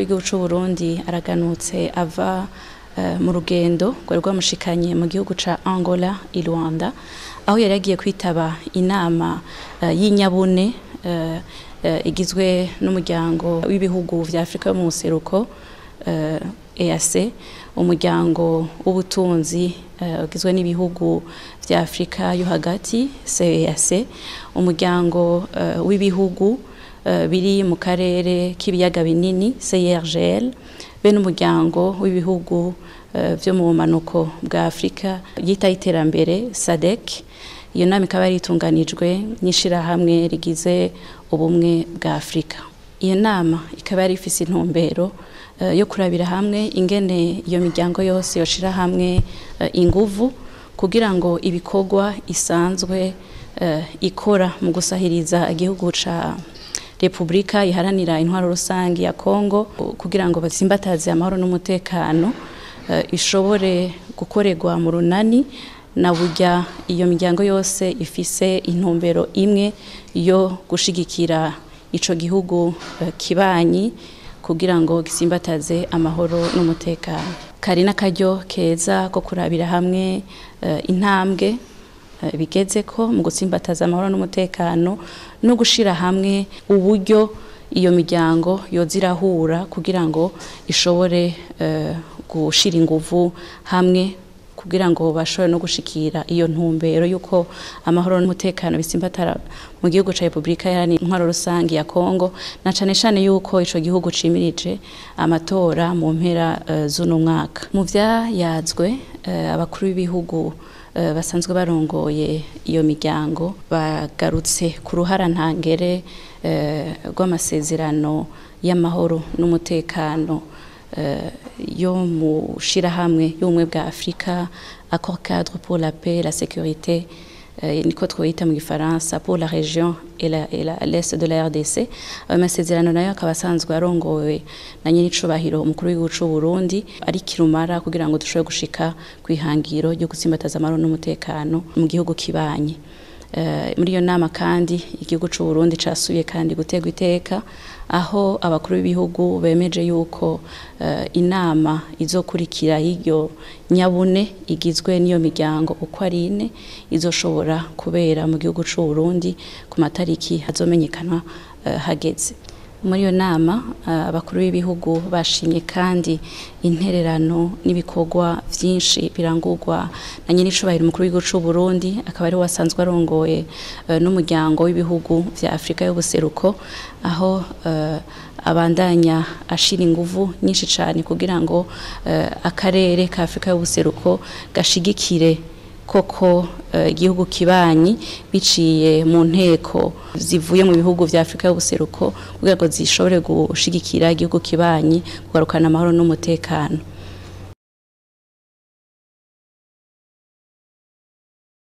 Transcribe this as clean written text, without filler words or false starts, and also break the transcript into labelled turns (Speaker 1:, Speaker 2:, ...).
Speaker 1: W'igihugu c'u Burundi araganutse ava mu rugendo rwari rwamushikanye mu gihugu ca Angola i Luanda, aho yari yagiye kwitaba inama y'inyabune igizwe n'umuryango w'ibihugu vya Afrika yo mu buseruko EAC, umuryango w'ubutunzi ugizwe n'ibihugu vya Afrika yo hagati CEEAC, umuryango w'ibihugu biri mu karere k'ibiyaga binini CIRGL, be n'umuryango w'ibihugu vyo mu bumanuko bwa Afrika yitaho iterambere SADC. Iyo nama ikaba yari itunganijwe n'ishirahamwe rigize ubumwe bwa Afrika. Iyo nama ikaba yari ifise intumbero yo kurabira hamwe ingene iyo miryango yose yoshira hamwe inguvu kugira ngo ibikorwa isanzwe ikora mu gusahiriza igihugu ca Repubulika Iharanira Intwaro Rusangi ya Kongo kugira ngo batsimbataze amahoro n'umutekano ishobore gukorerwa mu runani, na burya iyo miryango yose ifise intumbero imwe yo gushigikira ico gihugu kibanyi kugira ngo gisimbataze amahoro n'umutekano. Kari n'akaryo keza ko kurabira hamwe intambwe bigeze ko mu gutsimbataza amahoro n'umutekano no gushira hamwe uburyo iyo miryango yoza irahura kugira ngo ishobore gushira inguvu hamwe kugira ngo bashobore no gushikira iyo ntumbero yuko amahoro n'umutekano bisimbatara mu gihugu ca Repubulika Iharanira Intwaro Rusangi ya Kongo, na cane cane yuko ico gihugu cimirije amatora mu mpera z'uno mwaka. Mu vyayazwe, abakuru b'ibihugu basanzwe barongoye iyo miryango bagarutse ku ruhara ntangere rw'amasezerano y'amahoro n'umutekano yo mu shirahamwe y'ubumwe bwa Afrika, Accord cadre pour la paix et la sécurité, niko twoyita mu gifaransa, pour la région et l'est de la RDC. Ayo masezerano nayo akaba asanzwe arongowe na nyenicubahiro umukuru w'igihugu c'u Burundi, ari kirumara kugira ngo dushobore gushika kw'ihangiro ryo gutsimbataza amahoro n'umutekano mu gihugu kibanyi. Muri iyo nama kandi igihugu c'u Burundi casuye kandi gutegwa iteka, aho abakuru b'ibihugu bemeje yuko inama izokurikira y'iryo nyabune igizwe n'iyo miryango uko ari ine izoshobora kubera mu gihugu c'u Burundi ku matariki azomenyekana hageze. Muri iyo nama abakuru b'ibihugu bashimye kandi intererano n'ibikorwa vyinshi birangurwa na nyenicubahiro umukuru w'igihugu c'u Burundi, akaba ari we asanzwe arongoye n'umuryango w'ibihugu vya Afrika y'ubuseruko, aho abandanya ashira inguvu nyinshi cane kugira ngo akarere ka Afrika y'ubuseruko gashigikire koko igihugu kibanyi biciye mu nteko zivuye mu bihugu vya Afrika y'ubuseruko kugira ngo zishobore gushigikira igihugu kibanyi kugarukana amahoro n'umutekano.